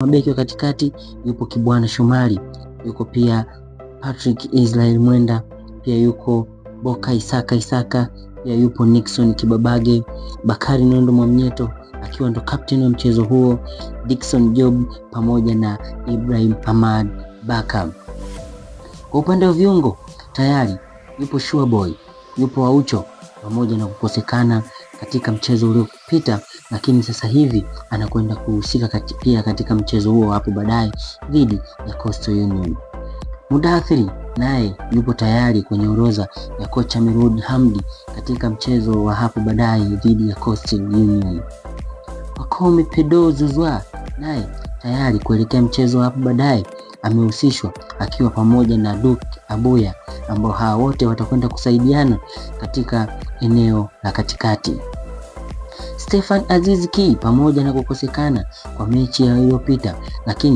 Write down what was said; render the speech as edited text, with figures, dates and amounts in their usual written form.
mabeki wa katikati yupo Kibwana Shomari, yuko pia Patrick Israel Mwenda, pia yuko Boka Isaka Isaka, pia yupo Nixon Kibabage, Bakari Nondo Mwamnyeto akiwa ndo captain wa mchezo huo, Dickson Job pamoja na Ibrahim Ahmad Baka. Kwa upande wa viungo tayari yupo Sure Boy, yupo Aucho pamoja na kukosekana katika mchezo uliopita, lakini sasa hivi anakwenda kuhusika pia katika mchezo huo hapo baadaye dhidi ya Coastal Union. Mudathiri naye yupo tayari kwenye orodha ya kocha Mirud Hamdi katika mchezo wa hapo baadaye dhidi ya Coastal Union. Pacome Pedro Zuzwa naye tayari kuelekea mchezo wa hapo baadaye amehusishwa akiwa pamoja na Duke Abuya ambao hawa wote watakwenda kusaidiana katika eneo la katikati. Stefan Aziz Ki pamoja na kukosekana kwa mechi iliyopita, lakini